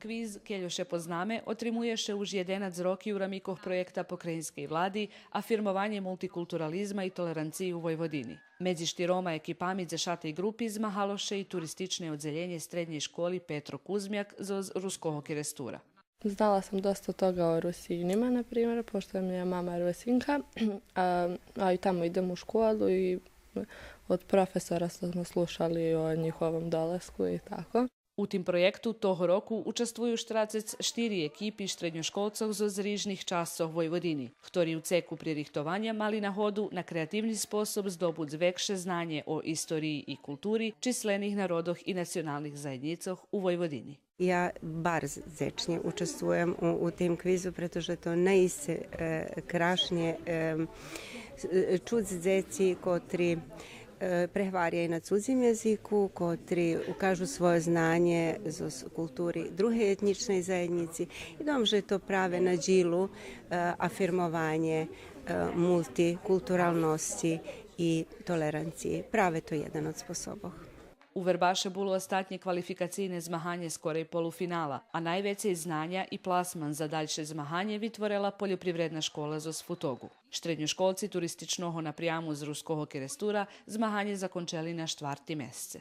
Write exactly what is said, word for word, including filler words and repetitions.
Квиз „Кельо ше познаме” отримує ше уж єденац роки у рамикох проєкта Покраїнскей влади „Афирмованє мултикултурализма и толеранциї у Войводини”. Медзи штирома екипами дзешатей ґрупи змагало ше и туристичне оддзелєнє Штреднєй школи „Петро Кузмяк” зоз Руского Керестура. Znala sam dosta toga o Rusinima, na primjer, pošto mi je mama Rusinka, a, a i tamo idem u školu i od profesora smo slušali o njihovom dolasku i tako. У тим проєкту того року участвую штерацец штири екипи штредньошколцох зоз рижних часцох Войводини, хтори у цеку пририхтованя мали нагоду на креативни способ здобуц векше знанє о историї и култури числених народох и националних заєднїцох у Войводини. Ja barz wdzečnje učestvujem u, u tim kvizu, preto że to naisce, e, krašnje, e, s-, e, čuc dzeci kotri, e, prehvarjaju na cudzim jaziku, kotri ukažu svoje znanje z, z kulturi druhej etničnoj zajednici. I domam že je to prave na džilu, e, afirmovanje, e, multikulturalnosti i tolerancije. Prave to jedan od sposoboh. У Вербаше було остатнє квалификацийне змаганє скорей полуфинала, а найвецей знаня и пласман за дальше змаганє витворела Польопривредна школа зоз Футоґу. Штредньошколци туристичного напряму з Руского Керестура змаганє закончели на штварти месце.